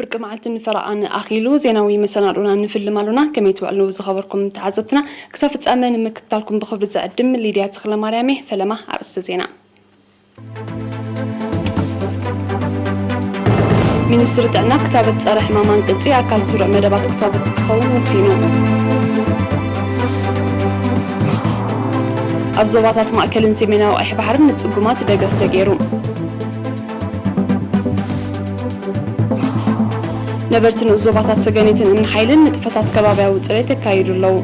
ፍርቂ መዓልቲ ንፈረቓ ንኣኺሉ ዜናዊ መሰናዶና ንፍልም ኣሉና። ከመይ ትውዕሉ ዝኸበርኩም ተዓዘብትና? ክሳብ ፍጻመ ንምክትታልኩም ብኽብሪ ዝዕድም ሊድያ ተኽለማርያም እየ። ፈለማ ኣርእስቲ ዜና። ሚኒስትሪ ጥዕና ክታበት ጸረ ሕማም ኣንቅጺ ኣካል ስሩዕ መደባት ክታበት ክኸውን ወሲኑ። ኣብ ዞባታት ማእከልን ሰሜናዊ ቀይሕ ባሕርን ንጽጉማት ደገፍ ተገይሩ። ነበርቲ ንኡስ ዞባታት ሰገነይትን እምኒ ሓይልን ንጥፈታት ከባብያዊ ጽሬት የካይዱ ኣለዉ።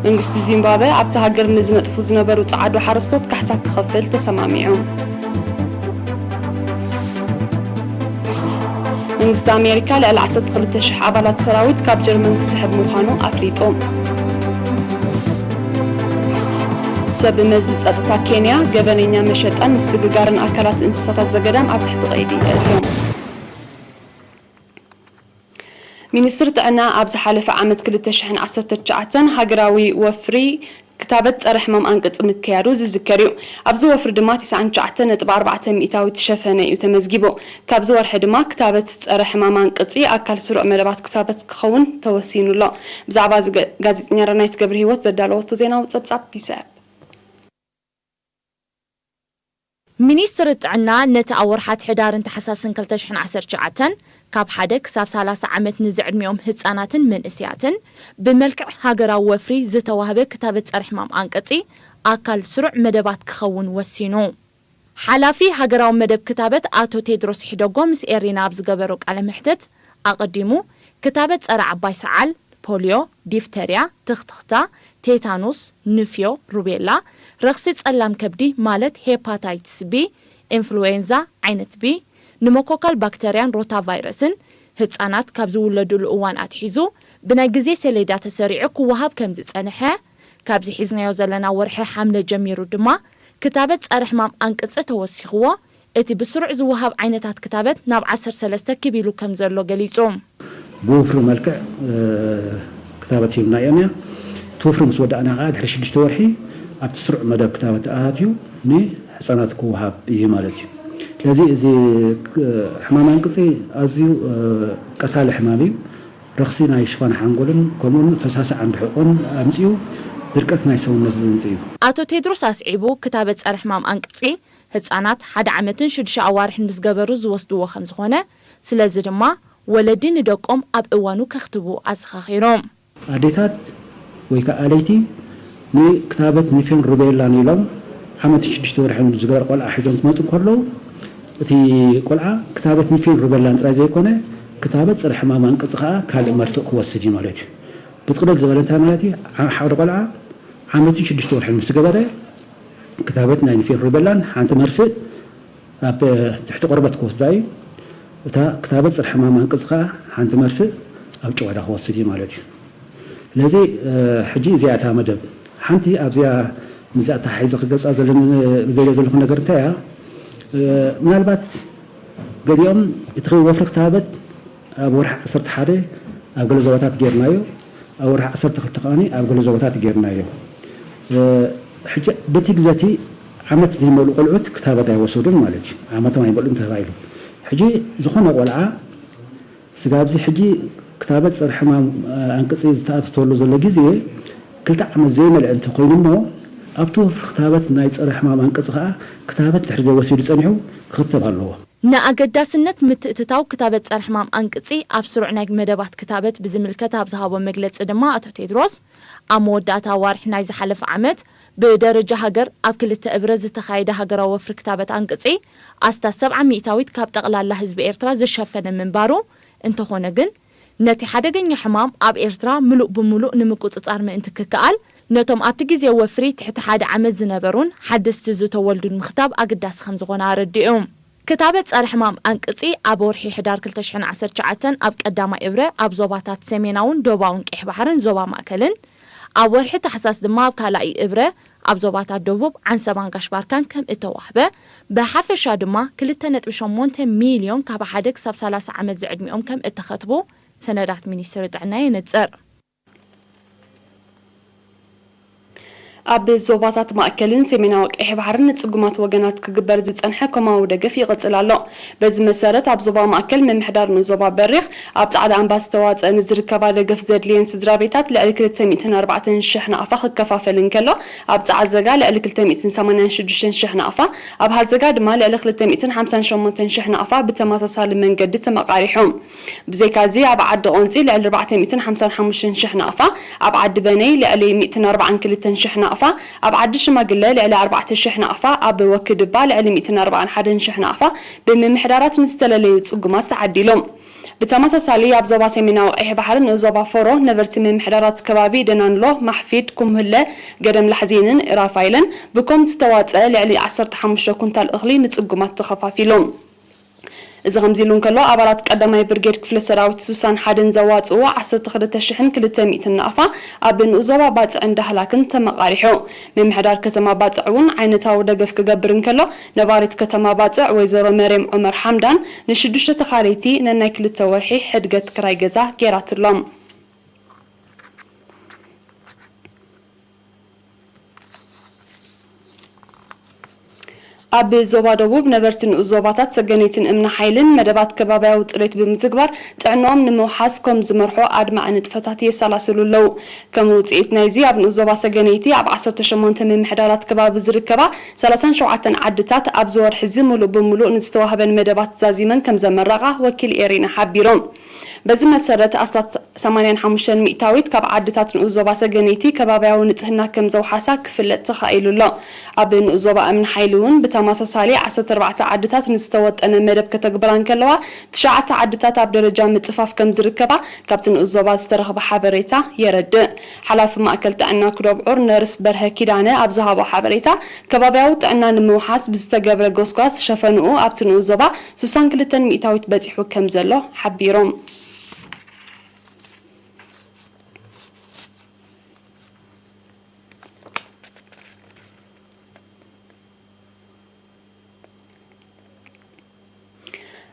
መንግስቲ ዚምባብወ ኣብታ ሃገር ንዝነጥፉ ዝነበሩ ጸዓዱ ሓረስቶት ካሕሳ ክኸፍል ተሰማሚዑ። መንግስቲ ኣሜሪካ ልዕሊ ዓሰርተ ክልተ ሽሕ ኣባላት ሰራዊት ካብ ጀርመን ክስሕብ ምዃኑ ኣፍሊጡ። ሰብ መዚ ጸጥታ ኬንያ ገበነኛ መሸጣን ምስግጋርን ኣካላት እንስሳታት ዘገዳም ኣብ ትሕቲ ቀይዲ ኣእትዮም። ሚኒስትሪ ጥዕና ኣብ ዝሓለፈ ዓመት ክልተ ሽሕን ዓሰርተ ትሽዓተን ሃገራዊ ወፍሪ ክታበት ጸረ ሕማም ኣንቅጺ ምክያዱ ዝዝከር እዩ። ኣብዚ ወፍሪ ድማ ተስዓን ትሽዓተን ነጥቢ ኣርባዕተ ሚእታዊት ሸፈነ እዩ ተመዝጊቡ። ካብዚ ወርሒ ድማ ክታበት ጸረ ሕማም ኣንቅጺ ኣካል ስሩዕ መደባት ክታበት ክኸውን ተወሲኑ ኣሎ። ብዛዕባ እዚ ገ-፣ ጋዜጠኛ ረናይት ገብረ ህይወት ዘዳለወቶ ዜናዊ ጸብጻብ ይስዕብ። ሚኒስትሪ ጥዕና ነቲ ኣብ ወርሓት ሕዳርን ታሕሳስን ክልተ ሽሕን ዓሰርተ ትሽዓተን ካብ ሓደ ክሳብ ሰላሳ ዓመት ንዝዕድሚኦም ህጻናትን መንእሰያትን ብመልክዕ ሃገራዊ ወፍሪ ዝተዋህበ ክታበት ጸረ ሕማም ኣንቅጺ ኣካል ስሩዕ መደባት ክኸውን ወሲኑ። ሓላፊ ሃገራዊ መደብ ክታበት ኣቶ ቴድሮስ ሒደጎ ምስ ኤሪና ኣብ ዝገበሮ ቃለ መሕትት፣ ኣቐዲሙ ክታበት ጸረ ዓባይ ሰዓል፣ ፖልዮ፣ ዲፍተርያ፣ ትኽትኽታ፣ ቴታኑስ፣ ንፍዮ፣ ሩቤላ፣ ረኽሲ ጸላም ከብዲ ማለት ሄፓታይትስ ቢ፣ ኢንፍሉዌንዛ ዓይነት ቢ፣ ንሞኮካል ባክተርያን ሮታቫይረስን ህጻናት ካብ ዝውለዱሉ እዋን ኣትሒዙ ብናይ ግዜ ሰሌዳ ተሰሪዑ ክወሃብ ከም ዝጸንሐ፣ ካብዚ ሒዝናዮ ዘለና ወርሒ ሓምለ ጀሚሩ ድማ ክታበት ጸረ ሕማም ኣንቅጺ ተወሲኽዎ፣ እቲ ብስሩዕ ዝወሃብ ዓይነታት ክታበት ናብ ዓሰርተ ሰለስተ ክብ ኢሉ ከም ዘሎ ገሊጹ። ብወፍሪ መልክዕ፣ እ፣ ክታበት ሂብና እዮም። እቲ ወፍሪ ምስ ወዳእና ከዓ ድሕሪ ሽዱሽተ ወርሒ ኣብቲ ስሩዕ መደብ ክታበት ኣትዩ ንህፃናት ክወሃብ እዩ ማለት እዩ። ስለዚ እዚ፣ እ፣ ሕማም ኣንቅፂ ኣዝዩ፣ እ፣ ቀታሊ ሕማም እዩ። ረኽሲ ናይ ሽፋን ሓንጎልን ከምኡውን ፈሳሲ ዓንዲ ሕቖን ኣምፅኡ ድርቀት ናይ ሰውነት ዘምፅእ እዩ። ኣቶ ቴድሮስ ኣስዒቡ፣ ክታበት ጸረ ሕማም ኣንቅጺ ህጻናት ሓደ ዓመትን ሽዱሽተ ኣዋርሕን ምስ ገበሩ ዝወስድዎ ከም ዝኾነ፣ ስለዚ ድማ ወለዲ ንደቆም ኣብ እዋኑ ከኽትቡ ኣዘኻኺሮም። ኣዴታት ወይ ከዓ ኣለይቲ ንክታበት ንፌን ሩቤላን ኢሎም ዓመትን ሽዱሽተ ወርሕን ዝገበረ ቆልዓ ሒዞም ክመፁ እንከለዉ፣ እቲ ቆልዓ ክታበት ንፌን ሩቤላን ጥራይ ዘይኮነ፣ ክታበት ጸረ ሕማም ኣንቅጺ ከዓ ካልእ መርፍእ ክወስድ እዩ ማለት እዩ። ብጥቕልል ዝበለ እንታይ ማለት እዩ? ዓ-፣ ሓደ ቆልዓ ዓመትን ሽዱሽተ ወርሕን ምስ ገበረ፣ ክታበት ናይ ንፌን ሩቤላን ሓንቲ መርፍእ ኣብ ትሕቲ ቆርበት ክወስዳ እዩ። እታ ክታበት ጸረ ሕማም ኣንቅጺ ከዓ ሓንቲ መርፍእ ኣብ ጭዋዳ ክወስድ እዩ ማለት እዩ። ስለዚ፣ እ፣ ሕጂ እዚኣ እታ መደብ ሓንቲ ኣብዚኣ ምስዚኣ ተሓሒዘ ክገልጻ ዘለኒ፣ ዝደልዮ ዘለኹ ነገር እንታይ እያ? እ፣ ምናልባት ገሊኦም እቲ ወፍሪ ክታበት ኣብ ወርሒ ዓሰርተ ሓደ ኣብ ገለ ዞባታት ጌርናዮ፣ ኣብ ወርሒ ዓሰርተ ክልተ ከኣኒ ኣብ ገለ ዞባታት ጌርናዮ። እ፣ ሕጂ በቲ ግዘ እቲ ዓመት ዘይመልኡ ቆልዑት ክታበት ኣይወሰዱን ማለት እዩ። ዓመቶም ኣይመልኡን ተባሂሉ። ሕጂ ዝኾነ ቆልዓ ስጋብ እዚ ሕጂ ክታበት ጸረ ሕማም፣ እ፣ ኣንቅጺ ዝተኣተተሉ ዘሎ ግዜ ክልተ ዓመት ዘይመልአ እንተኾይኑ እሞ ኣብቲ ወፍሪ ክታበት ናይ ጸረ ሕማም ኣንቅጺ ከኣ ክታበት ድሕሪ ዘይወሲዱ ጸኒሑ ክኽተብ ኣለዎ። ንኣገዳስነት ምትእትታው ክታበት ጸረ ሕማም ኣንቅጺ ኣብ ስሩዕ ናይ መደባት ክታበት ብዝምልከት ኣብ ዝሃቦ መግለጺ ድማ ኣቶ ቴድሮስ፣ ኣብ መወዳእታ ኣዋርሕ ናይ ዝሓለፈ ዓመት ብደረጃ ሃገር ኣብ ክልተ እብረ ዝተኻየደ ሃገራዊ ወፍሪ ክታበት ኣንቅጺ ኣስታት ሰብዓ ሚእታዊት ካብ ጠቕላላ ህዝቢ ኤርትራ ዝሸፈነ ምንባሩ፣ እንተኾነ ግን ነቲ ሓደገኛ ሕማም ኣብ ኤርትራ ምሉእ ብምሉእ ንምቁጽጻር ምእንቲ ክከኣል፣ ነቶም ኣብቲ ግዜ ወፍሪ ትሕቲ ሓደ ዓመት ዝነበሩን ሓደስቲ ዝተወልዱን ምኽታብ ኣገዳሲ ከም ዝኾነ ኣረዲኡ። ክታበት ጸረ ሕማም ኣንቅጺ ኣብ ወርሒ ሕዳር ክልተ ሽሕን ዓሰርተ ትሽዓተን ኣብ ቀዳማይ እብረ ኣብ ዞባታት ሰሜናውን ደቡባውን ቀይሕ ባሕርን ዞባ ማእከልን፣ ኣብ ወርሒ ታሕሳስ ድማ ኣብ ካልኣይ እብረ ኣብ ዞባታት ደቡብ ዓንሰባን ጋሽ ባርካን ከም እተዋህበ፣ ብሓፈሻ ድማ ክልተ ነጥቢ ሸሞንተ ሚልዮን ካብ ሓደ ክሳብ ሰላሳ ዓመት ዝዕድሚኦም ከም እተኸትቡ ሰነዳት ሚኒስትሪ ጥዕና የነጽር። ኣብ ዞባታት ማእከልን ሰሜናዊ ቀይሕ ባሕርን ንጽጉማት ወገናት ክግበር ዝጸንሐ ኮማዊ ደገፍ ይቕጽል ኣሎ። በዚ መሰረት፣ ኣብ ዞባ ማእከል ምምሕዳር ንኡስ ዞባ በሪኽ ኣብ ጻዕዳ ኣምባ ዝተዋጽአ ንዝርከባ ደገፍ ዘድልየን ስድራ ቤታት ልዕሊ ክልተ ሚእትን ኣርባዕተን ሽሕ ናቕፋ ክከፋፈል እንከሎ፣ ኣብ ጻዕዘጋ ልዕሊ ክልተ ሚእትን ሰማንያን ሽዱሽተን ሽሕ ናቕፋ፣ ኣብ ሃዘጋ ድማ ልዕሊ ክልተ ሚእትን ሓምሳን ሸሞንተን ሽሕ ናቕፋ ብተመሳሳሊ መንገዲ ተመቓሪሑ። ብዘይካዚ፣ ኣብ ዓዲ ቆንጺ ልዕሊ ኣርባዕተ ሚእትን ሓምሳን ሓሙሽተን ሽሕ ናቕፋ፣ ኣብ ዓዲ በነይ ልዕሊ ሚእትን ኣርባዓን ክልተን ሽሕ ናቕፋ፣ ኣብ ዓዲ ሽማግለ ልዕሊ ኣርባዕተ ሽሕ ናቕፋ፣ ኣብ ወክድባ ልዕሊ ሚእትን ኣርባዓን ሓደን ሽሕ ናቕፋ ብምምሕዳራት ንዝተለለዩ ጽጉማት ተዓዲሉ። ብተመሳሳሊ፣ ኣብ ዞባ ሰሜናዊ ቀይሕ ባሕሪ ንኡስ ዞባ ፎሮ ነበርቲ ምምሕዳራት ከባቢ ደናንሎ፣ ማሕፊድ፣ ኩምህለ፣ ገደም ላሕዜንን ራፋይልን ብኮም ዝተዋጸአ ልዕሊ ዓሰርተ ሓሙሽተ ኩንታል እኽሊ ንጽጉማት ተኸፋፊሉ። እዚ ከምዚ ኢሉ እንከሎ፣ ኣባላት ቀዳማይ ብርጌድ ክፍለ ሰራዊት ስሳን ሓደን ዘዋጽእዎ ዓሰርተ ክልተ ሽሕን ክልተ ሚእትን ናቕፋ ኣብ ንኡስ ዞባ ባጽዕን ዳህላክን ተመቓሪሑ። ምምሕዳር ከተማ ባጽዕ እውን ዓይነታዊ ደገፍ ክገብር እንከሎ፣ ነባሪት ከተማ ባጽዕ ወይዘሮ መርየም ዑመር ሓምዳን ንሽዱሽተ ተኻረይቲ ነናይ ክልተ ወርሒ ሕድገት ክራይ ገዛ ገይራትሎም። ኣብ ዞባ ደቡብ ነበርቲ ንኡስ ዞባታት ሰገነይትን እምኒ ሓይልን መደባት ከባብያዊ ጽሬት ብምትግባር ጥዕናኦም ንምውሓስ ከም ዝመርሖ ኣድማዒ ንጥፈታት የሰላስሉ ኣለዉ። ከም ውጽኢት ናይዚ ኣብ ንኡስ ዞባ ሰገነይቲ ኣብ ዓሰርተ ሸሞንተ ምምሕዳራት ከባቢ ዝርከባ ሰላሳን ሸውዓተን ዓድታት ኣብዚ ወርሒ እዚ ምሉእ ብምሉእ ንዝተዋህበን መደባት ዛዚመን ከም ዘመረቓ ወኪል ኤሪና ሓቢሮም። በዚ መሰረት ኣስታት ሰማንያን ሓሙሽተን ሚእታዊት ካብ ዓድታት ንኡስ ዞባ ሰገነይቲ ከባብያዊ ንጽህና ከም ዘውሓሳ ክፍለጥ ተኻኢሉ ኣሎ። ኣብ ንኡስ ዞባ እምኒ ሓይሊ እውን ብተመሳሳሊ ዓሰርተ ኣርባዕተ ዓድታት ንዝተወጠነ መደብ ከተግብራ እንከለዋ፣ ትሽዓተ ዓድታት ኣብ ደረጃ ምጽፋፍ ከም ዝርከባ ካብቲ ንኡስ ዞባ ዝተረኽበ ሓበሬታ የረድእ። ሓላፊ ማእከል ጥዕና ኩደብዑር ነርስ በርሀ ኪዳነ ኣብ ዝሃቦ ሓበሬታ፣ ከባብያዊ ጥዕና ንምውሓስ ብዝተገብረ ጎስጓስ ሸፈንኡ ኣብቲ ንኡስ ዞባ ስሳን ክልተን ሚእታዊት በጺሑ ከም ዘሎ ሓቢሮም።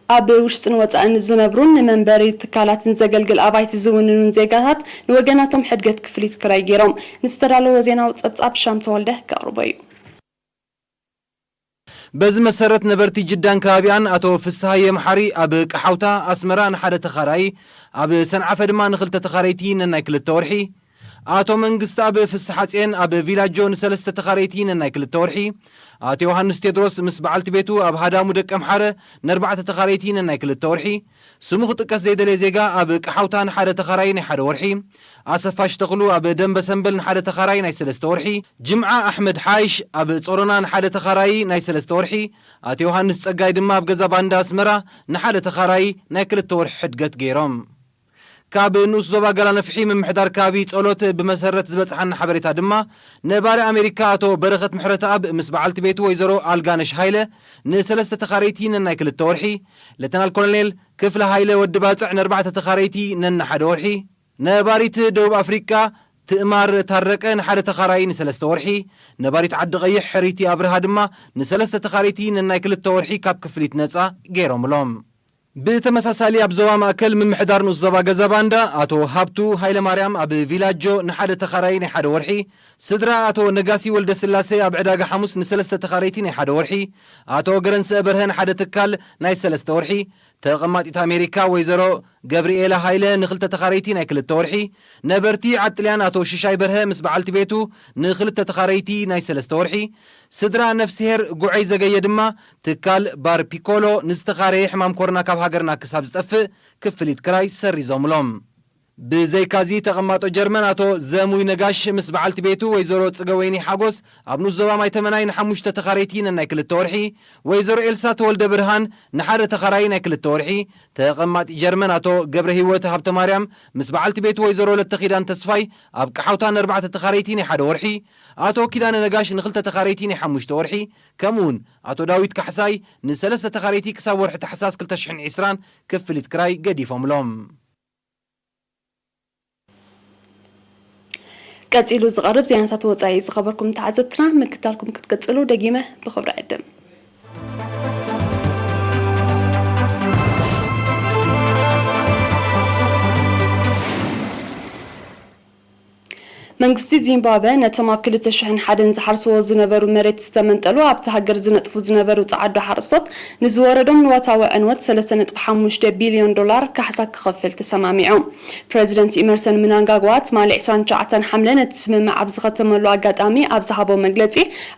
ኣብ ውሽጥን ወጻእን ዝነብሩን ንመንበሪ ትካላትን ዘገልግል ኣባይቲ ዝውንኑን ዜጋታት ንወገናቶም ሕድገት ክፍሊት ክራይ ገይሮም። ንዝተዳለወ ዜናዊ ጸብጻብ ሻም ተወልደ ከቕርቦ እዩ። በዚ መሰረት ነበርቲ ጅዳን ከባቢኣን ኣቶ ፍስሃየ መሓሪ ኣብ ቀሓውታ ኣስመራ ንሓደ ተኻራይ፣ ኣብ ሰንዓፈ ድማ ንኽልተ ተኻረይቲ ነናይ ክልተ ወርሒ፣ ኣቶ መንግስትኣብ ፍስሓጽየን ኣብ ቪላጆ ንሰለስተ ተኻረይቲ ነናይ ክልተ ወርሒ፣ ኣቶ ዮሃንስ ቴድሮስ ምስ በዓልቲ ቤቱ ኣብ ሃዳሙ ደቀምሓረ ነርባዕተ ተኻረይቲ ነናይ ክልተ ወርሒ፣ ስሙ ክጥቀስ ዘይደለየ ዜጋ ኣብ ቀሓውታ ንሓደ ተኻራይ ናይ ሓደ ወርሒ፣ ኣሰፋሽ ተኽሉ ኣብ ደንበ ሰምበል ንሓደ ተኻራይ ናይ ሰለስተ ወርሒ፣ ጅምዓ ኣሕመድ ሓይሽ ኣብ ጾሮና ንሓደ ተኻራይ ናይ ሰለስተ ወርሒ፣ ኣቶ ዮሃንስ ጸጋይ ድማ ኣብ ገዛ ባንዳ ኣስመራ ንሓደ ተኻራይ ናይ ክልተ ወርሒ ሕድገት ገይሮም። ካብ ንኡስ ዞባ ገላነፍሒ ምምሕዳር ከባቢ ጸሎት ብመሰረት ዝበጽሓና ሓበሬታ ድማ፣ ነባሪ ኣሜሪካ ኣቶ በረኸት ምሕረተኣብ ምስ በዓልቲ ቤቱ ወይዘሮ ኣልጋነሽ ሃይለ ንሰለስተ ተኻረይቲ ነናይ ክልተ ወርሒ፣ ሌተናል ኮሎኔል ክፍለ ሃይለ ወዲ ባጽዕ ንኣርባዕተ ተኻረይቲ ነንሓደ ወርሒ፣ ነባሪት ደቡብ ኣፍሪቃ ትእማር ታረቀ ንሓደ ተኻራይ ንሰለስተ ወርሒ፣ ነባሪት ዓዲ ቀይሕ ሕሪቲ ኣብርሃ ድማ ንሰለስተ ተኻረይቲ ነናይ ክልተ ወርሒ ካብ ክፍሊት ነጻ ገይሮምሎም። ብተመሳሳሊ ኣብ ዞባ ማእከል ምምሕዳር ንኡስ ዞባ ገዛ ባንዳ ኣቶ ሃብቱ ሃይለማርያም ኣብ ቪላጆ ንሓደ ተኻራይ ናይ ሓደ ወርሒ፣ ስድራ ኣቶ ነጋሲ ወልደስላሴ ኣብ ዕዳጋ ሓሙስ ንሰለስተ ተኻረይቲ ናይ ሓደ ወርሒ፣ ኣቶ ገረንስአ በርሀ ንሓደ ትካል ናይ ሰለስተ ወርሒ፣ ተቐማጢት ኣሜሪካ ወይዘሮ ገብርኤላ ሃይለ ንኽልተ ተኻረይቲ ናይ ክልተ ወርሒ፣ ነበርቲ ዓጥልያን ኣቶ ሽሻይ በርሀ ምስ በዓልቲ ቤቱ ንኽልተ ተኻረይቲ ናይ ሰለስተ ወርሒ፣ ስድራ ነፍስሄር ጉዐይ ዘገየ ድማ ትካል ባር ፒኮሎ ንዝተኻረየ ሕማም ኮሮና ካብ ሃገርና ክሳብ ዝጠፍእ ክፍሊት ክራይ ሰሪዞምሎም። ብዘይካዚ ተቐማጦ ጀርመን ኣቶ ዘሙይ ነጋሽ ምስ በዓልቲ ቤቱ ወይዘሮ ጽገወይኒ ሓጎስ ኣብ ንኡስ ዞባ ማይ ተመናይ ንሓሙሽተ ተኻረይቲ ነናይ ክልተ ወርሒ፣ ወይዘሮ ኤልሳ ተወልደ ብርሃን ንሓደ ተኻራይ ናይ ክልተ ወርሒ፣ ተቐማጢ ጀርመን ኣቶ ገብረ ህይወት ሃብተ ማርያም ምስ በዓልቲ ቤቱ ወይዘሮ ለተ ኪዳን ተስፋይ ኣብ ቀሓውታ ንኣርባዕተ ተኻረይቲ ናይ ሓደ ወርሒ፣ ኣቶ ኪዳነ ነጋሽ ንኽልተ ተኻረይቲ ናይ ሓሙሽተ ወርሒ፣ ከምኡውን ኣቶ ዳዊት ካሕሳይ ንሰለስተ ተኻረይቲ ክሳብ ወርሒ ታሕሳስ ክልተ ሽሕን ዕስራን ክፍሊት ክራይ ገዲፎምሎም። ቀጺሉ ዝቐርብ ዜናታት ወጻኢ ዝኸበርኩም ተዓዘብትና ምክታልኩም ክትቅጽሉ ደጊመ ብኽብሪ ዕድም። መንግስቲ ዚምባብወ ነቶም ኣብ ክልተ ሽሕን ሓደን ዝሓርስዎ ዝነበሩ መሬት ዝተመንጠሉ ኣብቲ ሃገር ዝነጥፉ ዝነበሩ ጸዓዱ ሓረስቶት ንዝወረዶም ንዋታዊ ዕንወት ሰለስተ ነጥቢ ሓሙሽተ ቢልዮን ዶላር ካሕሳ ክኸፍል ተሰማሚዑ። ፕረዚደንት ኢመርሰን ምናንጋግዋ ትማሊ ዕስራን ትሽዓተን ሓምለ ነቲ ስምምዕ ኣብ ዝኸተመሉ ኣጋጣሚ ኣብ ዝሃቦ መግለጺ፣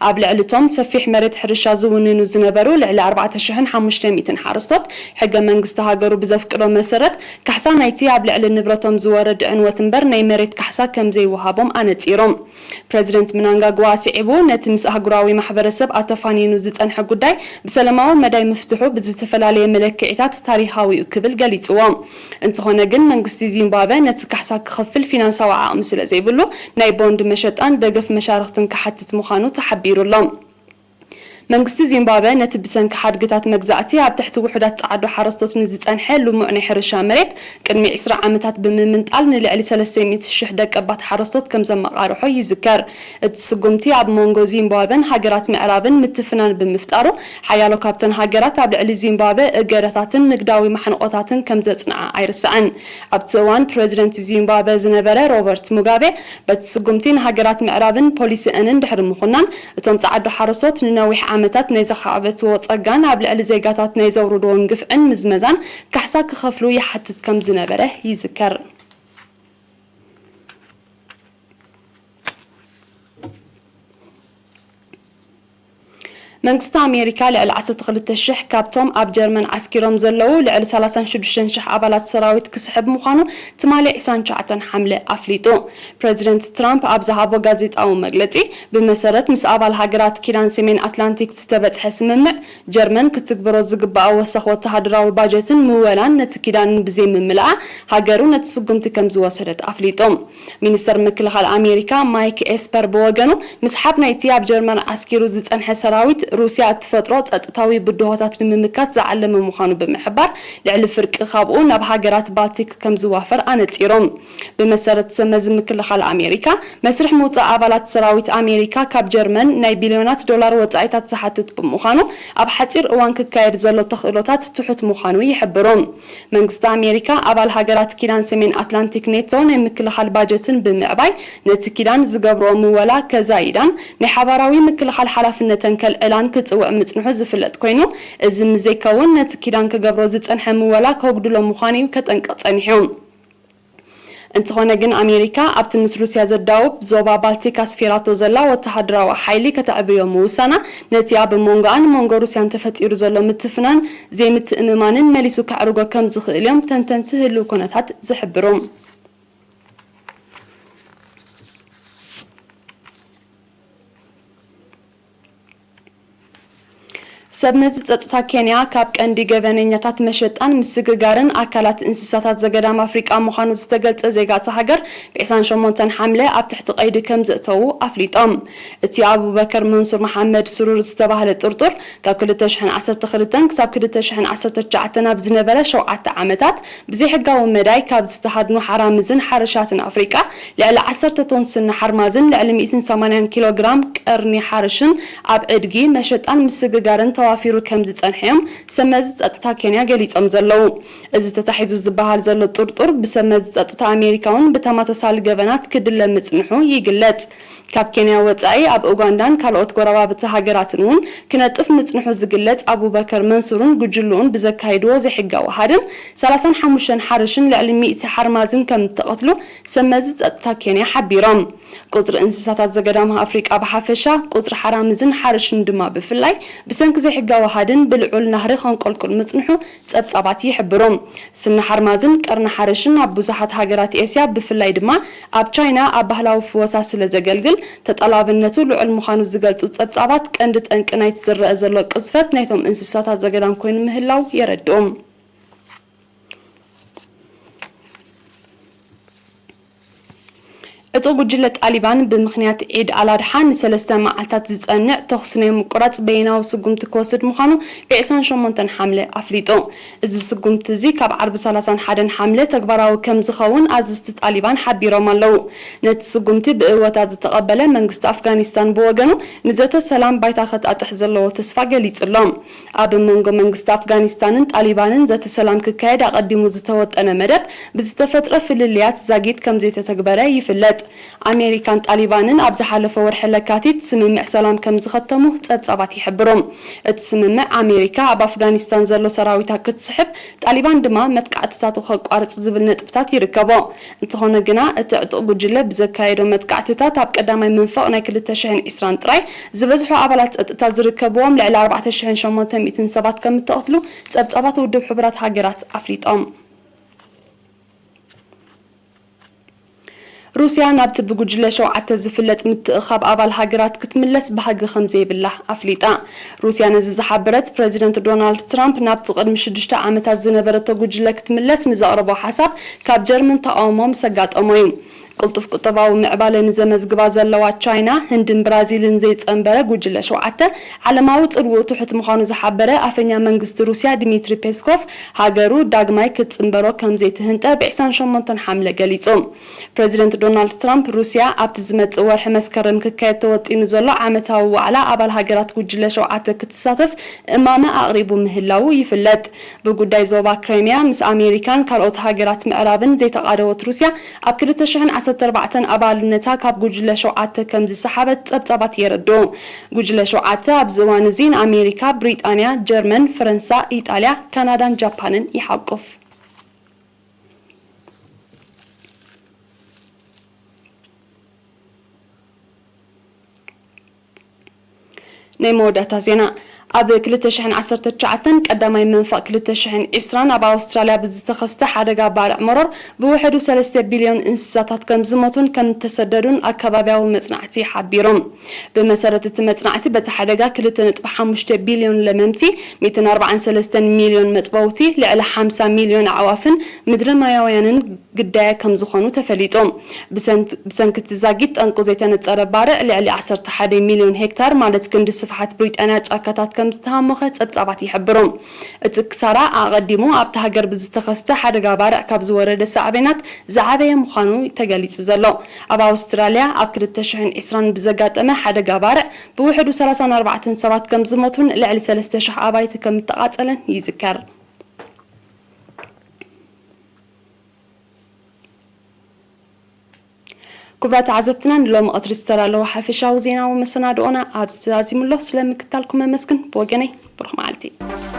ኣብ ልዕሊ እቶም ሰፊሕ መሬት ሕርሻ ዝውንኑ ዝነበሩ ልዕሊ ኣርባዕተ ሽሕን ሓሙሽተ ሚእትን ሓረስቶት፣ ሕገ መንግስቲ ሃገሩ ብዘፍቅዶ መሰረት ካሕሳ ናይቲ ኣብ ልዕሊ ንብረቶም ዝወረድ ዕንወት እምበር ናይ መሬት ካሕሳ ከም ዘይወሃቦም ኣነጺሮም። ፕረዚደንት ምናንጋግዋ ስዒቡ ነቲ ምስ ኣህጉራዊ ማሕበረሰብ ኣተፋኒኑ ዝጸንሐ ጉዳይ ብሰላማዊ መዳይ ምፍትሑ ብዝተፈላለየ መለክዒታት ታሪኻዊ እዩ ክብል ገሊጽዎ። እንተኾነ ግን መንግስቲ ዚምባብወ ነቲ ካሕሳ ክኸፍል ፊናንሳዊ ዓቕሚ ስለ ዘይብሉ ናይ ቦንድ መሸጣን ደገፍ መሻርኽትን ክሓትት ምዃኑ ተሓቢሩ ኣሎ። መንግስቲ ዚምባብወ ነቲ ብሰንኪ ሓድግታት መግዛእቲ ኣብ ትሕቲ ውሑዳት ጸዓዱ ሓረስቶት ንዝጸንሐ ልሙዕ ናይ ሕርሻ መሬት ቅድሚ ዕስራ ዓመታት ብምምንጣል ንልዕሊ ሰለስተ ሚእቲ ሽሕ ደቀባት ሓረስቶት ከም ዘመቓርሖ ይዝከር። እቲ ስጉምቲ ኣብ መንጎ ዚምባብወን ሃገራት ምዕራብን ምትፍናን ብምፍጣሩ፣ ሓያሎ ካብተን ሃገራት ኣብ ልዕሊ ዚምባብወ እገዳታትን ንግዳዊ ማሕንቖታትን ከም ዘጽንዓ ኣይርሳዕን። ኣብቲ እዋን ፕረዚደንት ዚምባብወ ዝነበረ ሮበርት ሙጋቤ፣ በቲ ስጉምቲ ንሃገራት ምዕራብን ፖሊሲአንን ድሕሪ ምኹናን፣ እቶም ጸዓዱ ሓረስቶት ንነዊሕ ዓመታት ናይ ዘኻዕበትዎ ጸጋን ኣብ ልዕሊ ዜጋታት ናይ ዘውርድዎን ግፍዕን ምዝመዛን ካሕሳ ክኸፍሉ ይሓትት ከም ዝነበረ ይዝከር። መንግስቲ ኣሜሪካ ልዕሊ ዓሰርተ ክልተ ሽሕ ካብቶም ኣብ ጀርመን ዓስኪሮም ዘለዉ ልዕሊ ሰላሳን ሽዱሽተን ሽሕ ኣባላት ሰራዊት ክስሕብ ምዃኑ ትማሊ ዕስራን ትሽዓተን ሓምለ ኣፍሊጡ። ፕረዚደንት ትራምፕ ኣብ ዝሃቦ ጋዜጣዊ መግለጺ፣ ብመሰረት ምስ ኣባል ሃገራት ኪዳን ሰሜን ኣትላንቲክ ዝተበጽሐ ስምምዕ፣ ጀርመን ክትግብሮ ዝግባኣ ወሰኽ ወተሃደራዊ ባጀትን ምወላን ነቲ ኪዳንን ብዘይምምላኣ፣ ሃገሩ ነቲ ስጉምቲ ከም ዝወሰደት ኣፍሊጡ። ሚኒስተር ምክልኻል ኣሜሪካ ማይክ ኤስፐር ብወገኑ፣ ምስሓብ ናይቲ ኣብ ጀርመን ዓስኪሩ ዝጸንሐ ሰራዊት፣ ሩስያ እትፈጥሮ ጸጥታዊ ብድሆታት ንምምካት ዝዓለመ ምዃኑ ብምሕባር፣ ልዕሊ ፍርቂ ካብኡ ናብ ሃገራት ባልቲክ ከም ዝዋፈር ኣነጺሩ። ብመሰረት ሰመዚ ምክልኻል ኣሜሪካ፣ መስርሕ ምውጻእ ኣባላት ሰራዊት ኣሜሪካ ካብ ጀርመን ናይ ቢልዮናት ዶላር ወጻኢታት ዝሓትት ብምዃኑ፣ ኣብ ሓጺር እዋን ክካየድ ዘሎ ተኽእሎታት ትሑት ምዃኑ ይሕብሩ። መንግስቲ ኣሜሪካ፣ ኣባል ሃገራት ኪዳን ሰሜን ኣትላንቲክ ኔቶ ናይ ምክልኻል ባጀትን ብምዕባይ፣ ነቲ ኪዳን ዝገብርኦ ምወላ ከዛይዳን ናይ ሓባራዊ ምክልኻል ሓላፍነተን ከልዕላን ክጽውዕ ምጽንሑ ዝፍለጥ ኮይኑ፣ እዚ ምስ ዘይከውን፣ ነቲ ኪዳን ክገብሮ ዝጸንሐ ምወላ ከጉድሎ ምዃኑ እዩ ከጠንቅቕ ጸኒሑ። እንተኾነ ግን፣ ኣሜሪካ ኣብቲ ምስ ሩስያ ዘዳውብ ዞባ ባልቲክ ኣስፊራቶ ዘላ ወተሃደራዊ ሓይሊ ከተዕብዮ ምውሳና፣ ነቲ ኣብ መንጎኣን መንጎ ሩስያን ተፈጢሩ ዘሎ ምትፍናን ዘይምትእምማንን መሊሱ ከዕርጎ ከም ዝኽእል እዮም ተንተንቲ ህልው ኩነታት ዝሕብሩ። ሰብ መዚ ጸጥታ ኬንያ፣ ካብ ቀንዲ ገበነኛታት መሸጣን ምስግጋርን ኣካላት እንስሳታት ዘገዳም ኣፍሪቃ ምዃኑ ዝተገልጸ ዜጋ እታ ሃገር፣ ብ ዕስራን ሸሞንተን ሓምለ ኣብ ትሕቲ ቀይዲ ከም ዘእተዉ ኣፍሊጦም። እቲ ኣቡበከር መንሱር መሓመድ ስሩር ዝተባህለ ጥርጡር፣ ካብ ክልተ ሽሕን ዓሰርተ ክልተን ክሳብ ክልተ ሽሕን ዓሰርተ ትሽዓተን ኣብ ዝነበረ ሸውዓተ ዓመታት፣ ብዘይሕጋዊ መዳይ ካብ ዝተሃድኑ ሓራምዝን ሓረሻትን ኣፍሪቃ፣ ልዕሊ ዓሰርተ ቶን ስኒ ሓርማዝን ልዕሊ ሚእትን ሰማንያን ኪሎ ግራም ቀርኒ ሓርሽን ኣብ ዕድጊ፣ መሸጣን ምስግጋርን ተዋፊሩ ከም ዝጸንሐ እዮም ሰመዚ ጸጥታ ኬንያ ገሊጾም ዘለዉ። እዚ ተታሒዙ ዝበሃል ዘሎ ጥርጡር፣ ብሰመዚ ጸጥታ ኣሜሪካ እውን ብተመሳሳሊ ገበናት ክድለ ምጽንሑ ይግለጽ። ካብ ኬንያ ወጻኢ፣ ኣብ ኡጋንዳን ካልኦት ጎረባብቲ ሃገራትን እውን ክነጥፍ ምጽንሑ ዝግለጽ ኣቡበከር መንሱርን ጉጅልኡን ብዘካይድዎ ዘይሕጋዊ ሃድን፣ ሰላሳን ሓሙሽተን ሓርሽን ልዕሊ ሚእቲ ሓርማዝን ከም እተቐትሉ ሰመዚ ጸጥታ ኬንያ ሓቢሮም። ቁጽሪ እንስሳታት ዘገዳም ኣፍሪቃ ብሓፈሻ፣ ቁጽሪ ሓራምዝን ሓርሽን ድማ ብፍላይ፣ ብሰንኪ ዘይሕጋዊ ሃድን ብልዑል ናህሪ ከንቆልቁል ምጽንሑ ጸብጻባት ይሕብሩ። ስኒ ሓርማዝን ቀርኒ ሓርሽን ኣብ ብዙሓት ሃገራት ኤስያ፣ ብፍላይ ድማ ኣብ ቻይና፣ ኣብ ባህላዊ ፍወሳ ስለ ዘገልግል፣ ተጠላብነቱ ልዑል ምዃኑ ዝገልጹ ጸብጻባት፣ ቀንዲ ጠንቂ ናይቲ ዝረአ ዘሎ ቅዝፈት ናይቶም እንስሳታት ዘገዳም ኮይኑ ምህላው የረድኡ። ዕጡቕ ጉጅለ ጣሊባን ብምኽንያት ዒድ ኣልኣድሓ ንሰለስተ መዓልታት ዝጸንዕ ተኹሲ ናይ ምቁራጽ በይናዊ ስጉምቲ ክወስድ ምዃኑ ብ ዕስራን ሸሞንተን ሓምለ ኣፍሊጡ። እዚ ስጉምቲ እዚ ካብ ዓርቢ ሰላሳን ሓደን ሓምለ ተግባራዊ ከም ዝኸውን ኣዘዝቲ ጣሊባን ሓቢሮም ኣለዉ። ነቲ ስጉምቲ ብእወታ ዝተቐበለ መንግስቲ ኣፍጋኒስታን ብወገኑ ንዘተ ሰላም ባይታ ከጣጥሕ ዘለዎ ተስፋ ገሊጹ ኣሎ። ኣብ መንጎ መንግስቲ ኣፍጋኒስታንን ጣሊባንን ዘተ ሰላም ክካየድ ኣቐዲሙ ዝተወጠነ መደብ ብዝተፈጥረ ፍልልያት ዛጊት ከም ዘይተተግበረ ይፍለጥ። ኣሜሪካን ጣሊባንን ኣብ ዝሓለፈ ወርሒ ለካቲት ስምምዕ ሰላም ከም ዝኸተሙ ጸብጻባት ይሕብሩ። እቲ ስምምዕ፣ ኣሜሪካ ኣብ ኣፍጋኒስታን ዘሎ ሰራዊታ ክትስሕብ፣ ጣሊባን ድማ መጥቃዕትታቱ ከቋርጽ ዝብል ነጥብታት ይርከቦ። እንተኾነ ግና፣ እቲ ዕጡቕ ጉጅለ ብዘካየዶ መጥቃዕትታት ኣብ ቀዳማይ መንፈቕ ናይ ክልተ ሽሕን ዕስራን ጥራይ ዝበዝሑ ኣባላት ጸጥታ ዝርከብዎም ልዕሊ ኣርባዕተ ሽሕን ሸሞንተ ሚእትን ሰባት ከም እተቐትሉ ጸብጻባት ውድብ ሕቡራት ሃገራት ኣፍሊጦም። ሩስያ ናብቲ ብጉጅለ ሸውዓተ ዝፍለጥ ምትእኻብ ኣባል ሃገራት ክትምለስ ባህጊ ከም ዘይብላ ኣፍሊጣ። ሩስያ ነዚ ዝሓበረት፣ ፕረዚደንት ዶናልድ ትራምፕ ናብቲ ቅድሚ ሽዱሽተ ዓመታት ዝነበረቶ ጉጅለ ክትምለስ ንዘቕረቦ ሓሳብ ካብ ጀርመን ተቓውሞ ምስ ኣጋጠሞ እዩ። ቅልጡፍ ቁጠባዊ ምዕባለ ንዘመዝግባ ዘለዋ ቻይና፣ ህንድን ብራዚልን ዘይጸንበረ ጉጅለ ሸውዓተ፣ ዓለማዊ ጽልውኡ ትሑት ምዃኑ ዝሓበረ ኣፈኛ መንግስቲ ሩስያ ድሚትሪ ፔስኮቭ፣ ሃገሩ ዳግማይ ክትጽንበሮ ከም ዘይትህንጠ ብ ዕስራን ሸሞንተን ሓምለ ገሊጹ። ፕረዚደንት ዶናልድ ትራምፕ፣ ሩስያ ኣብቲ ዝመጽእ ወርሒ መስከረም ክካየድ ተወጢኑ ዘሎ ዓመታዊ ዋዕላ ኣባል ሃገራት ጉጅለ ሸውዓተ ክትሳተፍ እማመ ኣቕሪቡ ምህላዉ ይፍለጥ። ብጉዳይ ዞባ ክሬምያ ምስ ኣሜሪካን ካልኦት ሃገራት ምዕራብን ዘይተቓደወት ሩስያ፣ ኣብ ክልተ ሽሕን ዓሰርተ ኣርባዕተን ኣባልነታ ካብ ጉጅለ ሸውዓተ ከም ዝሰሓበት ጸብጻባት የረድኡ። ጉጅለ ሸውዓተ ኣብዚ እዋን እዚ ንኣሜሪካ፣ ብሪጣንያ፣ ጀርመን፣ ፈረንሳ፣ ኢጣልያ፣ ካናዳን ጃፓንን ይሓቁፍ። ናይ መወዳእታ ዜና። ኣብ ክልተ ሽሕን ዓሰርተ ትሽዓተን ቀዳማይ መንፈቕ ክልተ ሽሕን ዕስራን ኣብ ኣውስትራልያ ብዝተኸስተ ሓደጋ ባርዕ መሮር ብውሕዱ ሰለስተ ቢልዮን እንስሳታት ከም ዝሞቱን ከም እተሰደዱን ኣከባብያዊ መጽናዕቲ ሓቢሮም። ብመሰረት እቲ መጽናዕቲ፣ በቲ ሓደጋ ክልተ ነጥቢ ሓሙሽተ ቢልዮን ለመምቲ፣ ሚእትን ኣርባዓን ሰለስተን ሚልዮን መጥበውቲ፣ ልዕሊ ሓምሳ ሚልዮን ኣዕዋፍን ምድረ ማያውያንን ግዳያ ከም ዝኾኑ ተፈሊጡ። ብሰንት-፣ ብሰንኪ እቲ ዛጊት ጠንቁ ዘይተነጸረ ባርዕ፣ ልዕሊ ዓሰርተ ሓደ ሚልዮን ሄክታር፣ ማለት ክንዲ ስፍሓት ብሪጣንያ ጫካታት ከም ዝተሃሞኸ ጸብጻባት ይሕብሩ። እቲ ክሳራ ኣቐዲሙ ኣብታ ሃገር ብዝተኸስተ ሓደጋ ባርዕ ካብ ዝወረደ ሳዕቤናት ዝዓበየ ምዃኑ ተገሊጹ ዘሎ። ኣብ ኣውስትራልያ ኣብ ክልተ ሽሕን ዕስራን ብዘጋጠመ ሓደጋ ባርዕ ብውሕዱ ሰላሳን ኣርባዕተን ሰባት ከም ዝሞቱን ልዕሊ ሰለስተ ሽሕ ኣባይቲ ከም እተቓጸለን ይዝከር። ክቡራት ተዓዘብትና፣ ንሎሚ ቀትሪ ዝተዳለወ ሓፈሻዊ ዜናዊ መሰናድኦና ኣብዚ ተዛዚሙ ኣሎ። ስለ ምክታልኩም ኣመስግን። ብወገነይ፣ ብሩኽ መዓልቲ።